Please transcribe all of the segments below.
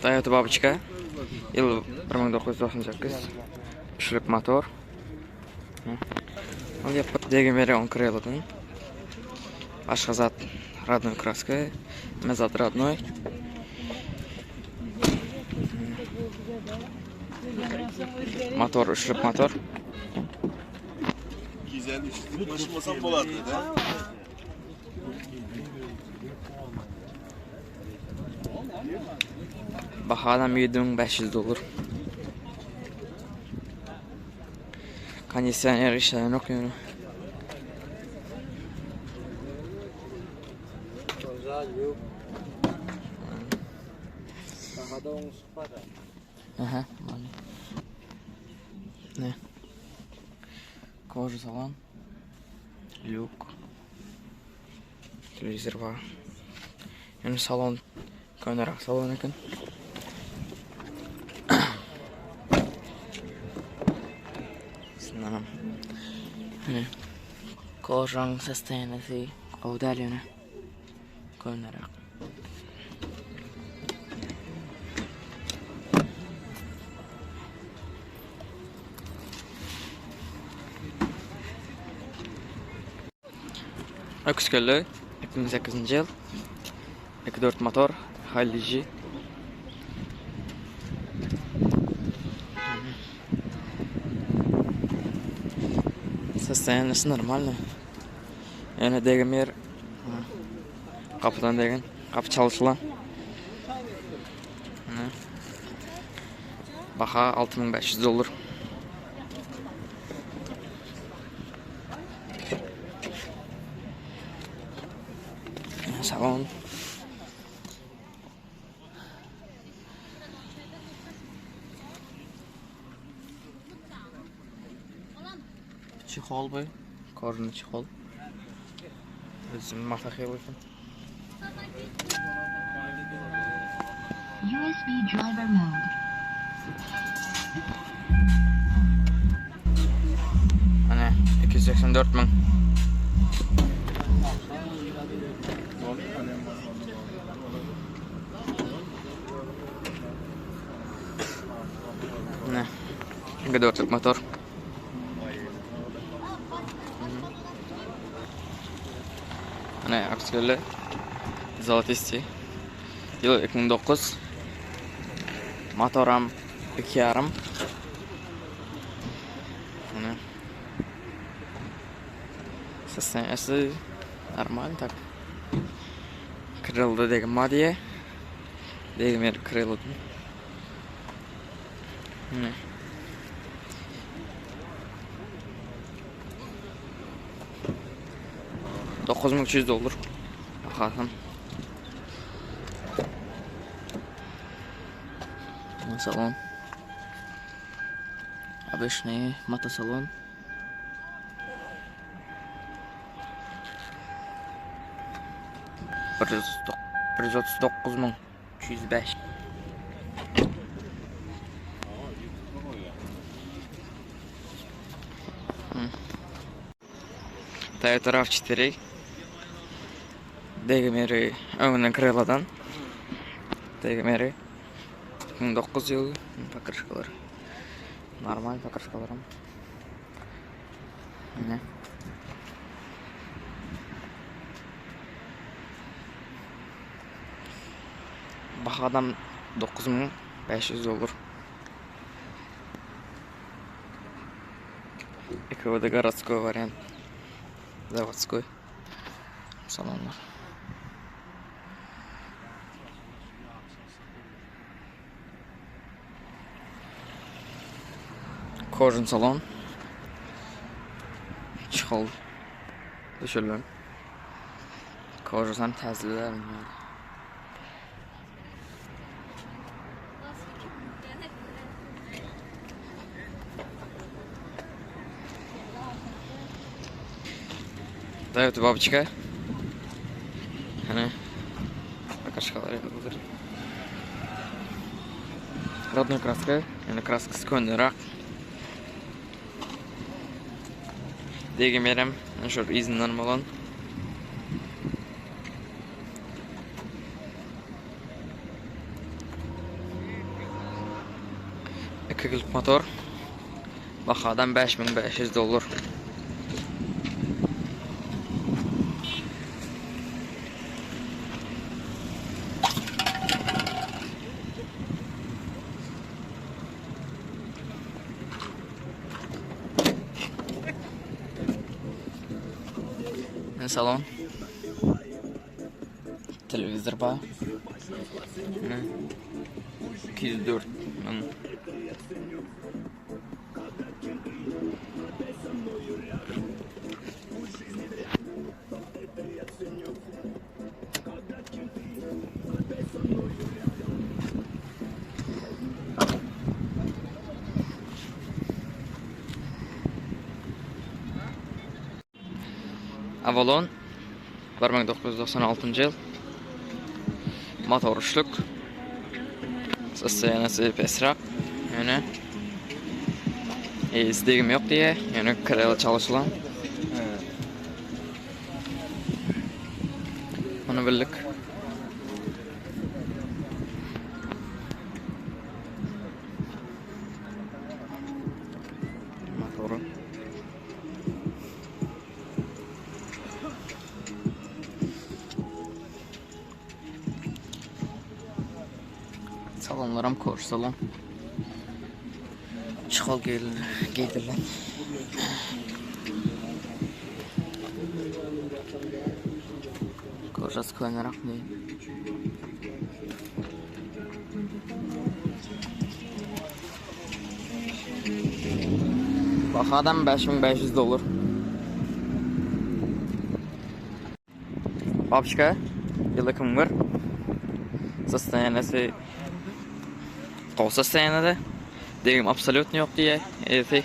Toyota Babuçka ýyl 1998 üçlük motor. Ol ýapyk degimeri on krylodan. Başga zat rodnoý kraska, hemme zat rodnoý. Motor üçlük motor. 253'lük maşın olsam da. Bahadan 7500 dollar. Kondisioner işleyen yok yani. Aha, Ne? Кожа салон. Люк. Телевизор бар. Ýöne salon köneräk salon eken. Şundanam. Ýöne kožaň sostoýaniýasy gowy däl ýöne. Köneräk. Öküz kelle 2008-nji ýyl. 2.4 motor, Halliji. Состояниесі нормально. Ýöne degen ýer gapydan degen. Gapy çalyşylan. Baha 6500 dollar. Salon. Çihol bu. Korny çihol. Özüm mata hewlifin. USB driver mode. Ana 284 müň. Ne? G4 motor. Ana aksiyonly Zolotistý. Ýyl 2009. Motoram 2,5. Ana. Состояниесі нормально так. Kırıldı degim bar diye. Degim ýeri kırıldy. Mine. 9300 dollar. Bahasam. Salon. Обычный мотосалон. 139 müň 305. Toyota RAV4 degmeri öňünden kryladan. Degmeri 2009 ýyl pokrышkalar. Normal pokrышkalaram. Ine. Bahadam 9500 dollar. КВД городской вариант. Заводской. Салонlar. Kojun salon. Çihol. Düşürlen. Kojun täzeler. Toyota babuçka. Hani Akaşkalar yapılır. Rodnoý kraska, ýöne kraskasy köneräk. Degim ýerem şol yzyndan bolan. 2 kilik motor. Bahadan 5500 dollar. Salon. Telewizor bar. 204 müň. Avalon 1996-njy ýyl. Motor üçlük. Sostoýanasy pesräk. Ýöne eýesi degim ýok diýýär. Ýöne krela çalyşylan. Muny bildik. Motory. Salonlaram koş salon. Çyhal geýdirilen. Kožasy könerak diýip. Bahadam 5500 dollar. Babşka ýyly 2001. Sostoýanasy gowy sostoýanada. Degim absolýutno ýok diýýär eýesi.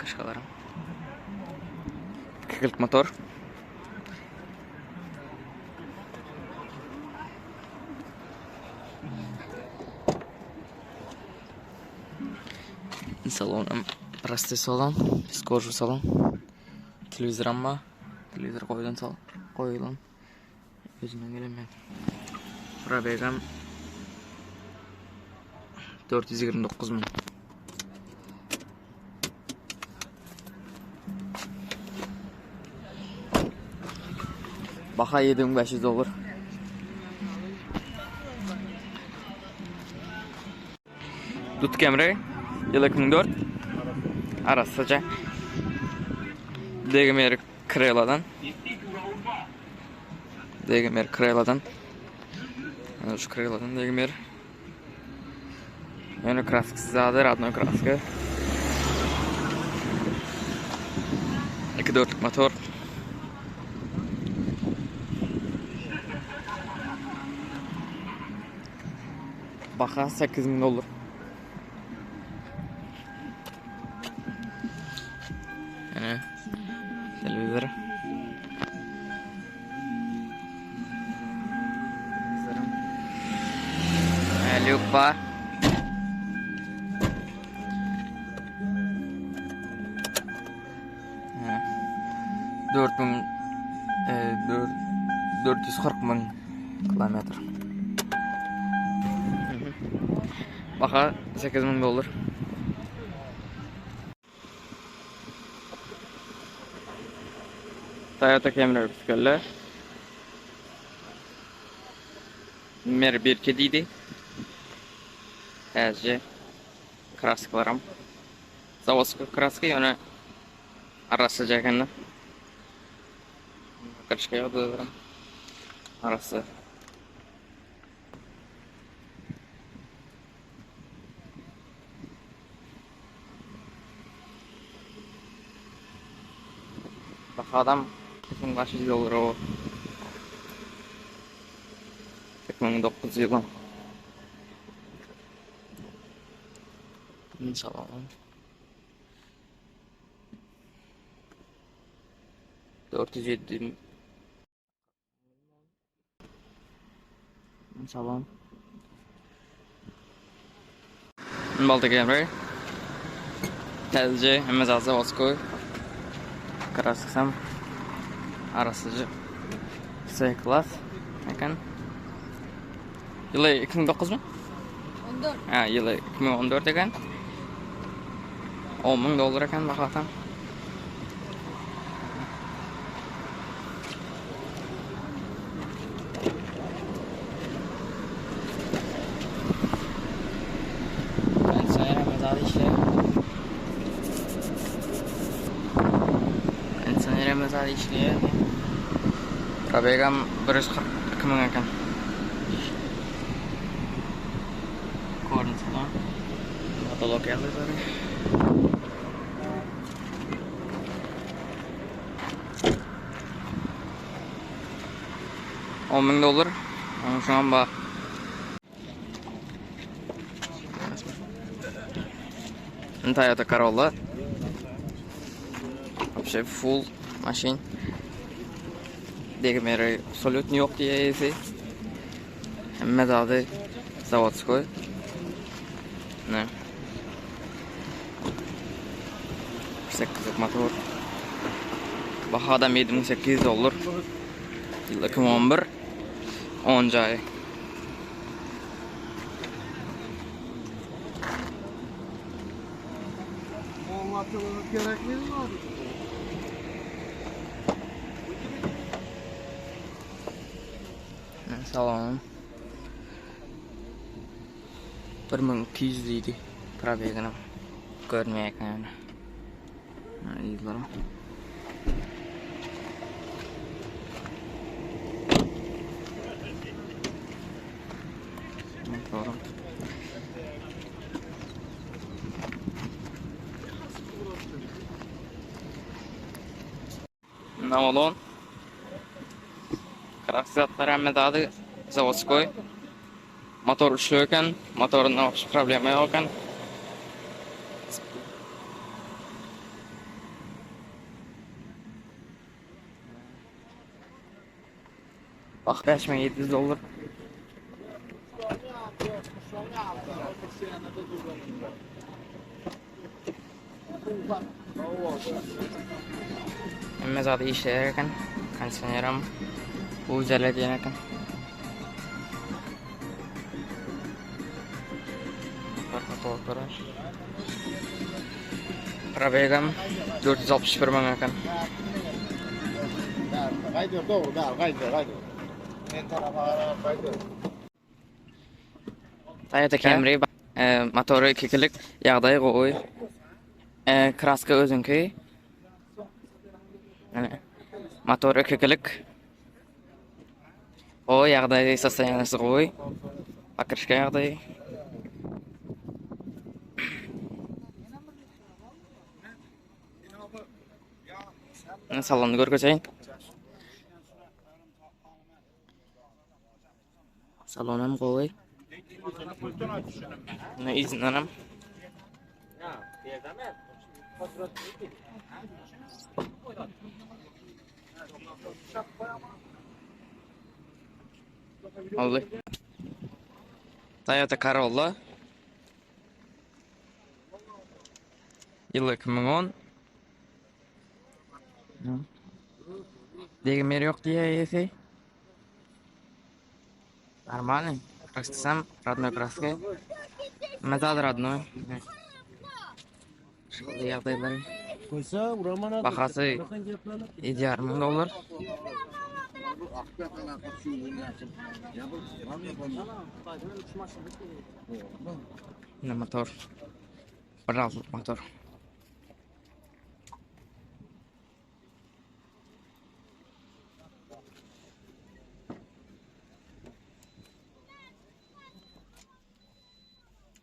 Kaşkalarym. 240 motor. Salonam prosty salon, biz kožu salon. Telewizoram bar. Telewizor goýlan sal, goýulan. Özünden gelen men. Probegam 429 müň. Baha 7500 dollar. Dut Camry ýyl 2004. Arassaja. Degim ýeri Kreladan. Degim ýeri Kreladan. Şu Kreladan degim ýeri. Ýöne kraskasy zady, radnoý kraska. 2 dörtlük motor. Baha 8000 dollar. Ýene telewizor. Lýuk bar. 4000 440 müň kilometr. Baha 8000 dollar. Toyota Camry bisikletler. Mer 1-2 diýdi. Täze kraskalaram. Zawodski kraska ýöne arassaja ekende. Kraska ýok Arassa. Bahadam 2500 dollar o. 2009 ýylyň. İnşallah. 407 Salon. Baltic Camry. Täzeje hemme zat zawodskoý. Kraskasam arassaja. C class eken. Ýyly 2009 mı? 14. Ha, ýyly 2014 eken. 10 müň dollar eken bahasam. Kondisioner hem zat işleýär. Kondisioner hem zat işleýär. Probegam 142 müň eken. Kornusuna. Patolog ýazgylar. On müň dollar. Onuň şuňam bar. Toyota Corolla. Вообще full maşyn. Degmeri absolýutno ýok diýeýsi. Hemme zady zawodskoý. Ne. 8'lik motor. Bahadam 7800 dollar. Ýyl 2011. 10 jaý. Salam. 1200 diýdi. Probegini görmeýär ýöne. Ýyllarym. Motorum. Navalon. Kraksatlar hemme zady zawodskoý. Motor üçlü eken. Motorunda wapşe problema ýok eken. Bak 5700 dollar. Hemme zady işleýär eken. Kondisioneram gowy diýen eken. Probegam 461 müň eken. Gaýdyr dogry, gaýdyr, gaýdyr. Men tarapa garap gaýdyr. Toyota Camry motory ikikilik, ýagdaýy gowy. Kraska özüňki. Motor ikikilik. Gowy ýagdaýy, sostoýaniýasy gowy. Pokryşka ýagdaýy. Salonyny görkezeýin. Salon hem gowy. Ne izinden hem. Oldy. Toyota Corolla. Ýyly 2010. Degim ýeri ýok diýýär eýesi. Normalny. Kraskasam rodnoý kraska. Metal rodnoý. Şeýle ýagdaýlar. Bahasy 7,5 müň dollar. Ne motor. 1.6 motor.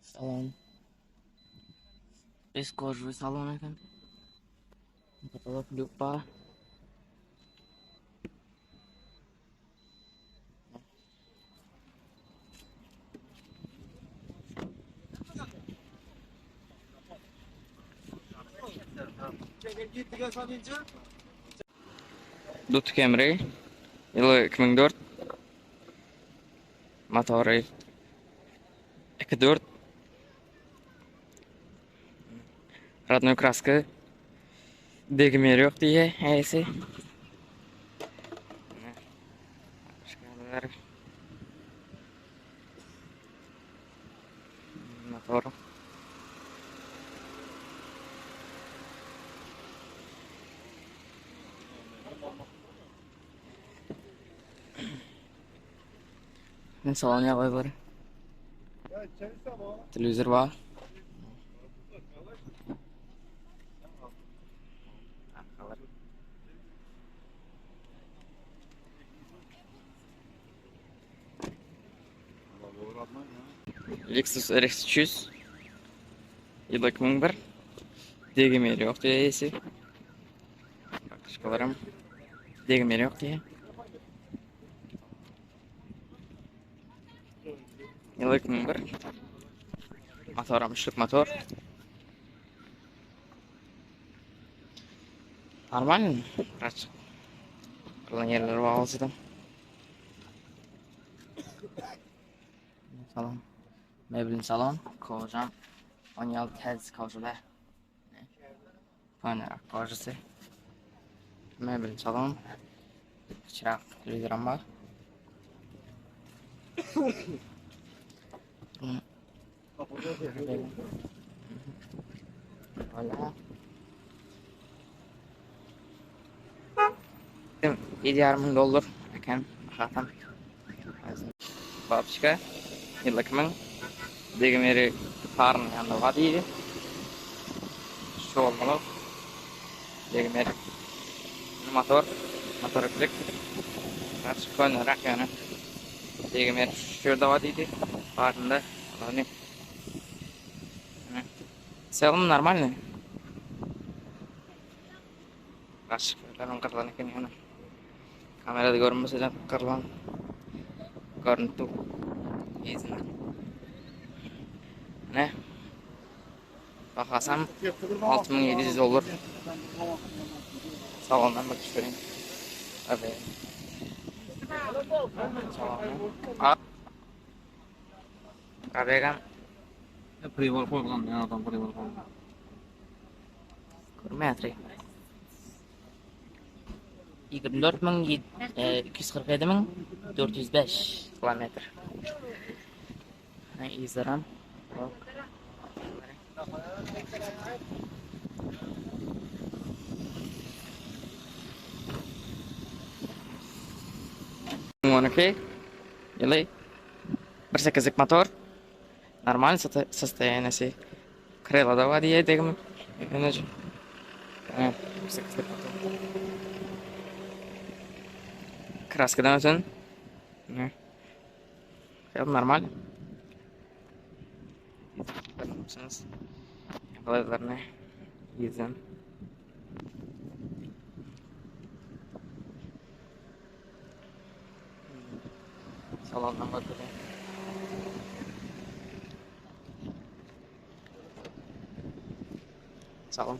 Salon. Biz kožuly salon eken. Potolok lýuk bar. Dut Camry ýyly 2004 motory 2.4 Rodnoý kraska degim ýeri ýok diýýär eýesi. Motor. Ne salon ýagdaý bar. Telewizor bar. Lexus RX 300 ýyl 2001 degmeli ýok diýýär eýesi. Kakşkalaram degmeli ýok diýýär. Ýyl 2001 Motoram üçlük motor. Normal. Raç. Kırılan yerleri var olsa da. Salon. Mebelin salon. Kovacam. Onyal tez kovcular. Panerak kovcusu. Mebelin salon. Çırak televizyonum var. Wala. 7,5 müň dollar eken bahasam. Babçka ýyl 2000 degim ýeri paryň ýanynda bar diýdi. Şu bolmaly. Degim ýeri. Motor, motor eklik. Gaç köneräk ýöne. Degim ýeri şu ýerde bar diýdi. Parynda. Ony. В целом нормально. Gaşyklaryň gyrlan eken ýöne. Kamerada görünmese de gyrlan. Görünüp dur. Yzyna. Ne? Bahasam 6700 dollar. Salondan bir düşüreyim. Evet. Salondan. Rabegam. Pribor koyulan ya adam pribor koyulan. Görmeýär. 24 müň 247 müň 405 kilometr. Ha, Yzlaram. 12 ýyly 1.8-lik motor. Normal sostoýaniýasy. Krylada bar diýýär degimi. Ýöne 1.8-lik motor. Kraskadan öten. Ne? Normal. Görmüşsiniz. Ýagdaýlaryny ýüzden. Salondan görkezeyim. Salon.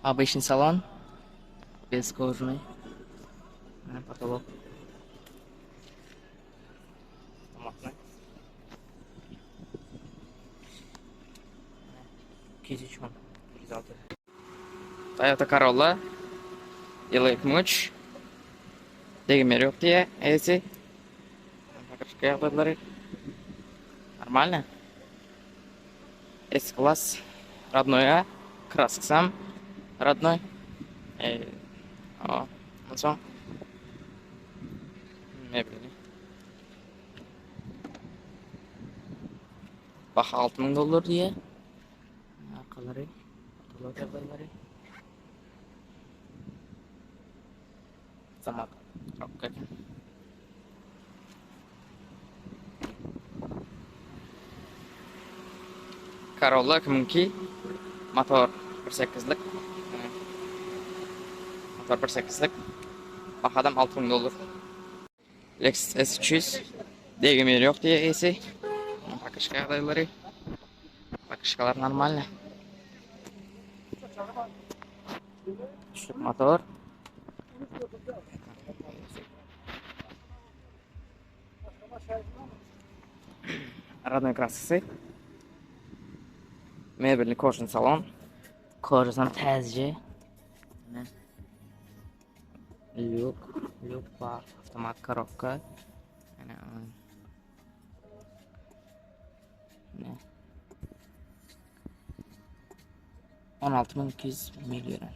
Обычный салон. Без кожаный. Потолок. Автоматный. 203 müň 106. Toyota Corolla ýyly 2003. Degim ýeri ýok diýýär eýesi. Покрышка ýagdaýlary нормально. S-класс родной краскасam родной. O, onsoň mebeli. Baha 6000 dollar diýýär. Arkalary, potolok ýagdaýlary. Avtomat korobka eken. Corolla 2002 motor 1.8-lik. Motor 1.8-lik. Bahadam 6000 dollar. Lexus S300 degim ýeri ýok diýýär eýesi. Покрышка ýagdaýlary. Покрышkalar normalny. Üçlük motor. Родной kraskasy. Mebelli kožny salon. Kožasam täzeje. Lýuk, lýuk bar, avtomat korobka. Ne? 16200 mil ýören.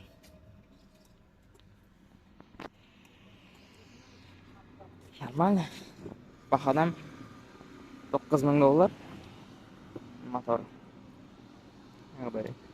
Normalny. Bahadan 9000 dollar. Motor. Ýagdaýy.